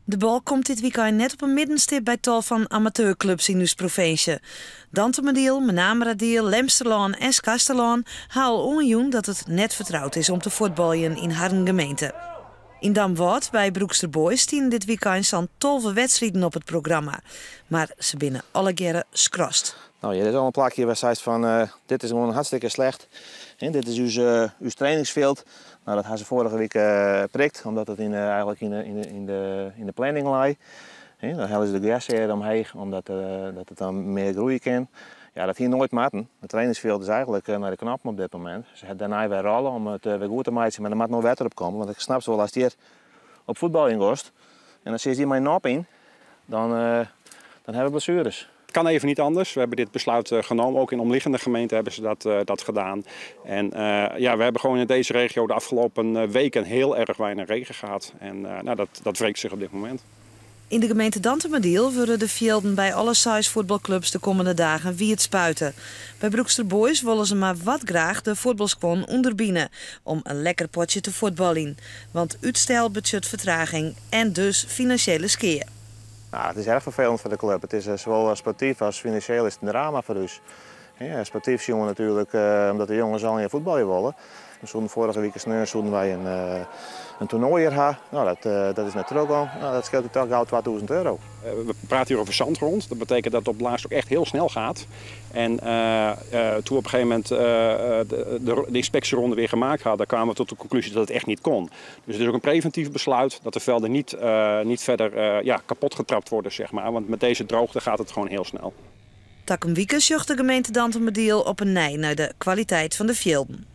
De bal komt dit wykein net op in middenstip by tal fan amateurklups yn ús provinsje. Dantumadiel, Menameradiel, Lemsterlân en Skarsterlân ha al oanjûn dat it net fertroud is om te fuotbaljen yn harren gemeente. Yn Damwâld by Broekster Boys stienen dit wykein sa'n 12 wedstriden op it programma, mar se binne allegearre skrast. No, hjir is al in plakje wêr seist fan dit is gewoan hartstikke slecht. Dit is ús, ús trainingsfjild. No, dat ha se foarige wike prikt, omdat it eigentlik yn de planning lei. Dan hellen se de gersseadde omheech, omdat dat it dan mear groeie kin. Ja, dat hie noait moatten. It trainingsfjild is eigentlik nei de knoppen op dit momint. Se ha dêrnei wer rôle om it wer goed te meitsjen, mar der moat no wetter op komme. Want ik snap wol, ast hjir op fuotbaljen giest en dan sitst hjir mei nop yn, dan ha we blessueres. Het kan even niet anders. We hebben dit besluit genomen. Ook in omliggende gemeenten hebben ze dat gedaan. En ja, we hebben gewoon in deze regio de afgelopen weken heel erg weinig regen gehad. En nou, dat wreekt zich op dit moment. Yn de gemeente Dantumadiel wurde de fjilden by alle seis fuotbalklups de kommende dagen wiet spuite. By Broekster Boys wolle se mar wat graach de fuotbalskuon ûnderbine om in lekker potsje te fuotbaljen. Want útstel betsjut fertraging en dus finansjele skea. Nou, it is erch ferfelend foar de klup. It is sawol sportyf as finansjeel is it in drama foar ús. Ja, sportyf sjoen natuerlik, omdat de jonges al yn fuotbalje wolle. We soene foarige wike sneon soene wy in toernoai hjir ha. No, dat is net trochgien. No, dat skeelt toch gau €2000. We praten hier over zandgrond. Dat betekent dat het op laatst ook echt heel snel gaat. En toen we op een gegeven moment de inspectieronde weer gemaakt hadden, kwamen we tot de conclusie dat het echt niet kon. Dus het is ook een preventief besluit dat de velden niet verder, ja, kapot getrapt worden, zeg maar. Want met deze droogte gaat het gewoon heel snel. Takom wike sjocht de gemeente Dantumadiel op 'e nij nei de kwaliteit fan de fjilden.